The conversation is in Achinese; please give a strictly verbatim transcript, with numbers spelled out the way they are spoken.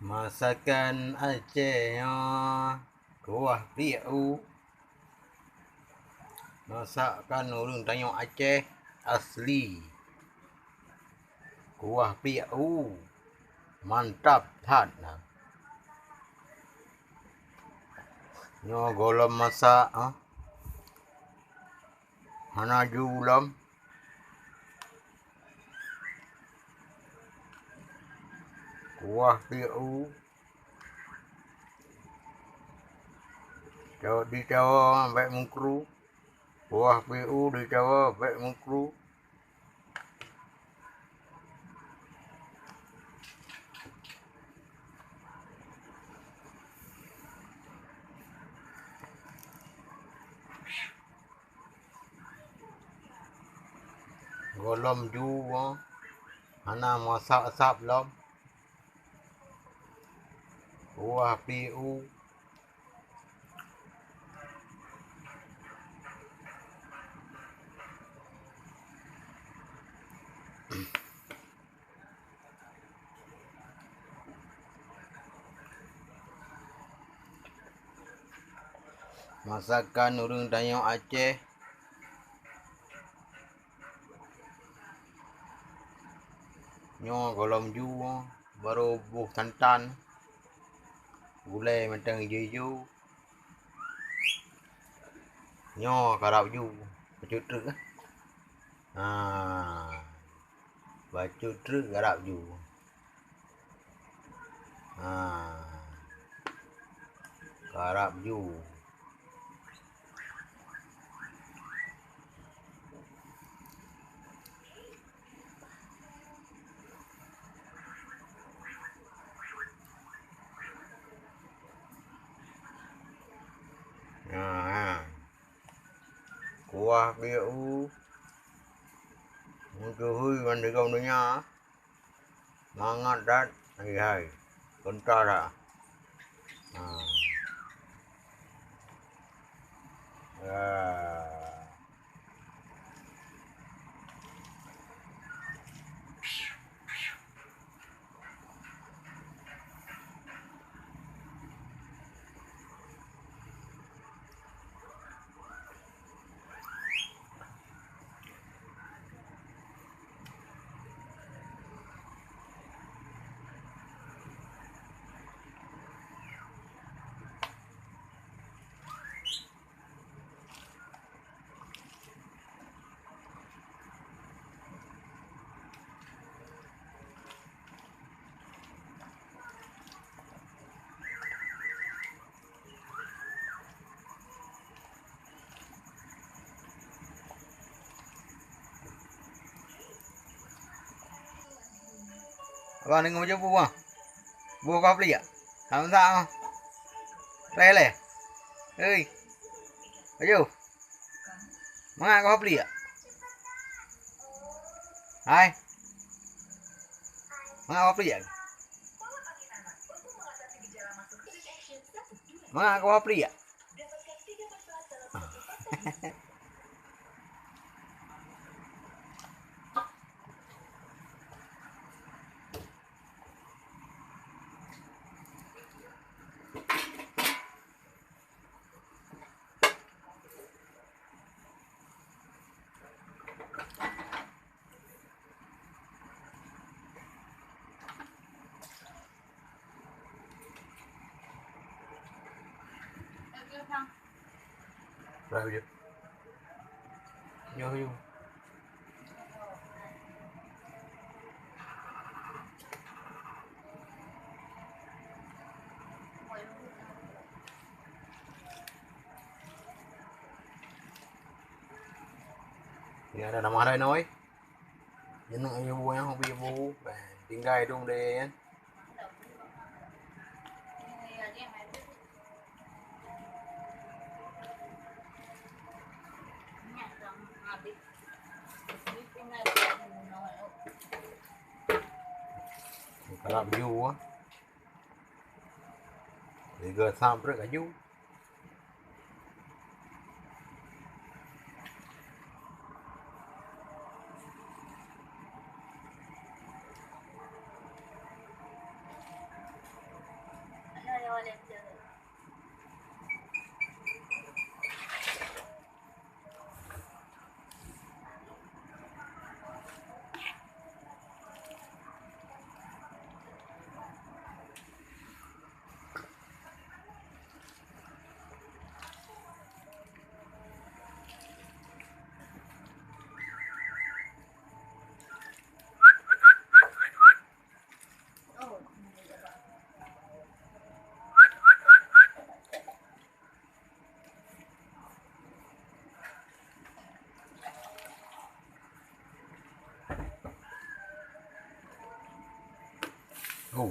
Masakan Aceh nyoe kuah pliek u. Masakan ureuëng tanyoe Aceh asli. Kuah pliek u mantap that na. Nyoe gohlom masak, ha? Hana ju lom. Kuah pliek u. Cawak di cawa bèk meukru. Kuah pliek u di cawa bèk meukru. Gohlom ju, hana meuasap-asap lom. Kuah pliek u. Masakan ureuëng tanyoe Aceh. Nyoe gohlom ju, barô boh santan. Gulai mantong ijo-ijo. Nyoe karab ju, bacut treuk. Ha. Bacut treuk karab ju. Ha. Karab ju. Nah, kuah pliek u. Meutuhui ban digom donya. Mangat that, hai, hai. Keuntra that. Ha. Ya. Abang deungoe bak buet, bah. Buet kau pelik tak? Sama tak, ah? Leh, leh. Hei. Ayo. Mangat kau pelik tak? Hai. Mangat kau pelik tak? Mangat kau pelik tak? Dah, ya. Nyoh, nyoh. Ini ada nama ada ini, oi. Ini ibu yang hobi ibu. Tinggal hidung deh, ya. Kalau baju, ah. Tiga sam perut kaju. Oh.